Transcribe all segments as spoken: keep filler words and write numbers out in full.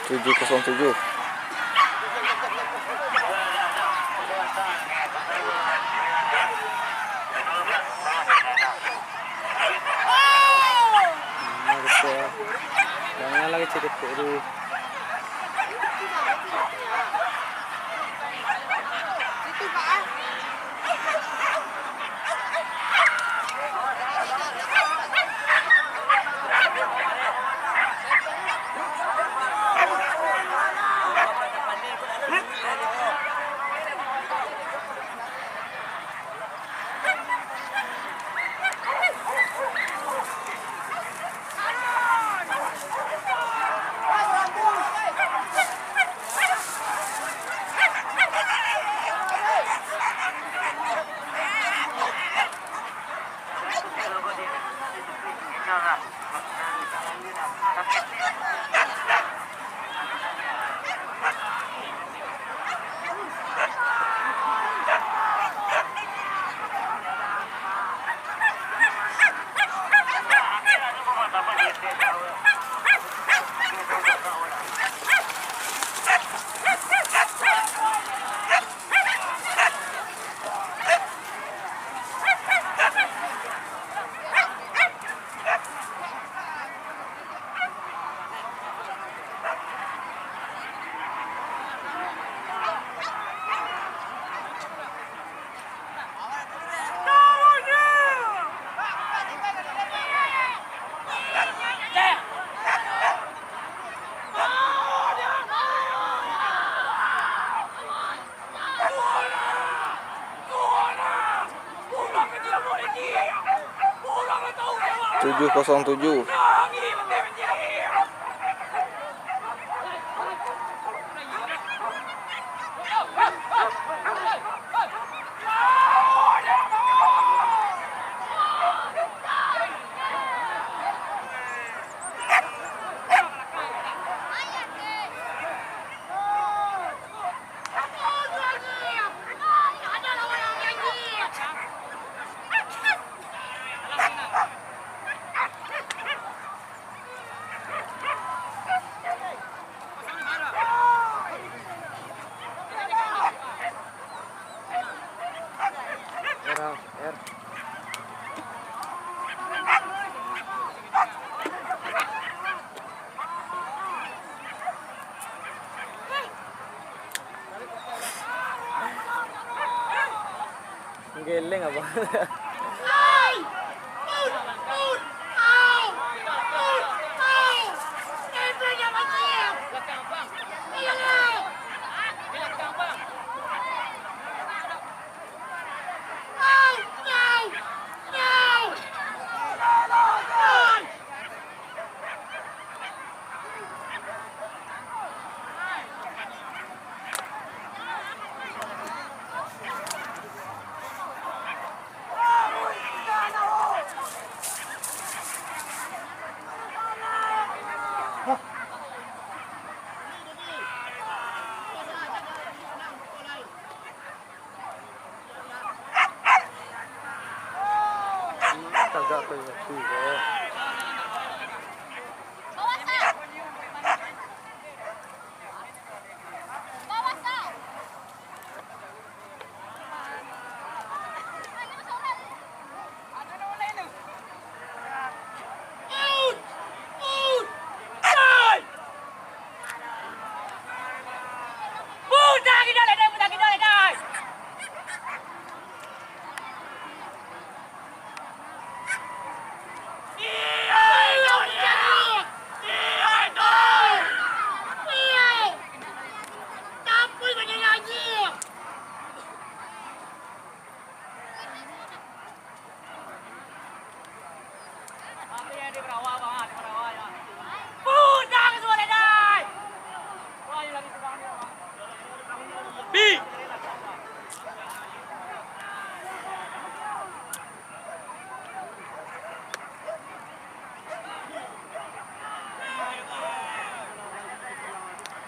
Tujuh kosong tujuh. Nah, gitu. Jangan lagi cerita dulu. Tujuh kosong tujuh. Geleng apa? Tagak tu, tu, tu.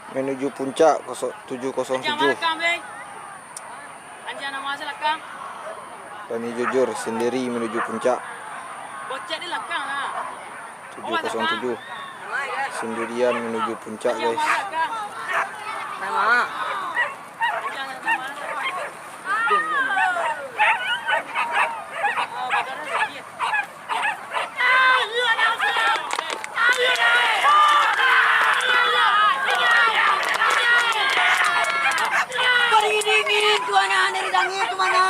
Menuju puncak, koso-, tujuh kosong tujuh. Dani Jujur sendiri menuju puncak. Tujuh kosong tujuh. Sendirian menuju puncak, guys. Kau dingin-dingin tu, anak, dari langit tu mana?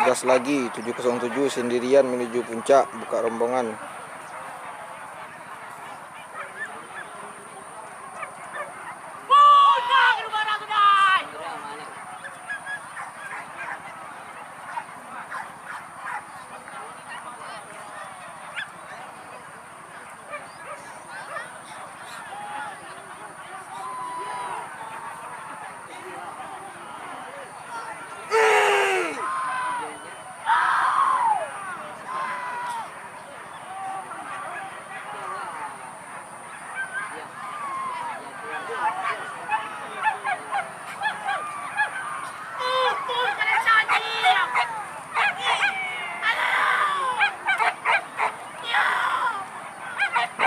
Gas lagi, tujuh kosong tujuh sendirian menuju puncak, buka rombongan.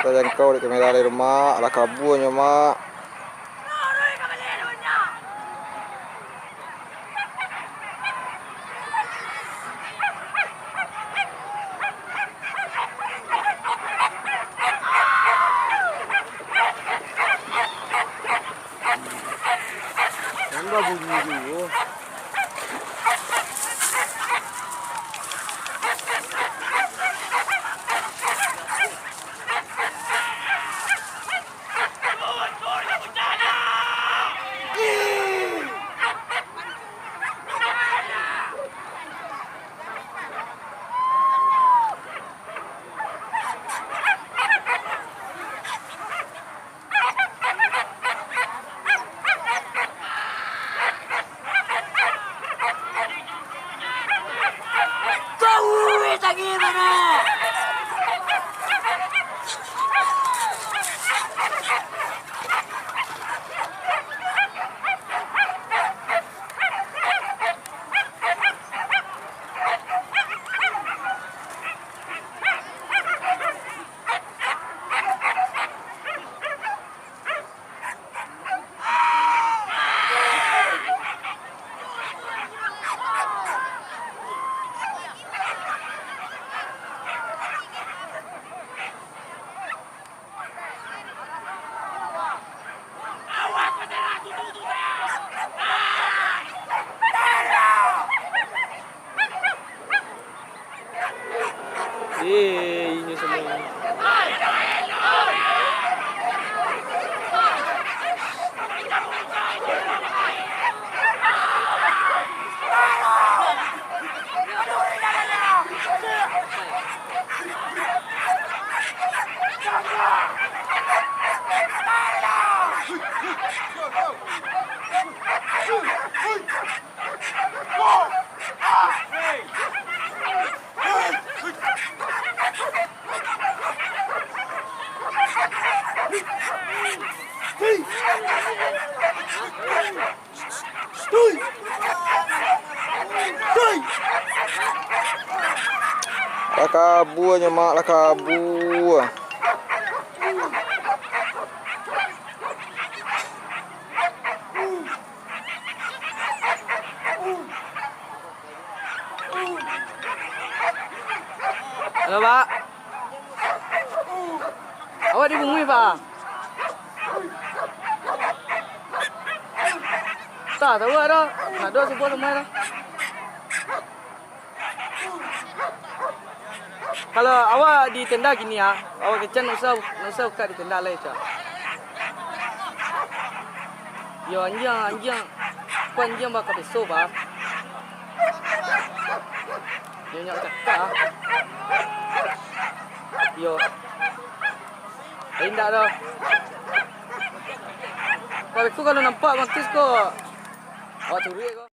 Tajangkau dek kamera dari rumah, alah kabuanyo, Mak. Kan babunyi juo. Eh, inyo semua. Lah kabua nyo, Mak, lah kabua. Halo, Pak. Awak di Bungui, Pak? Tak tahu ado. Ado sebuah rumah tu. Kalau awak di tenda gini ah, awak kencan ndak usah, ndak usah buka di tenda lai, cak. Yo, anjiang, anjiang. Ko anjiang baka peso, bah. Yo, nyak cakak ah. Yo. Indak doh. Kalau tu kalau nampak mantis ko, awak curi ko.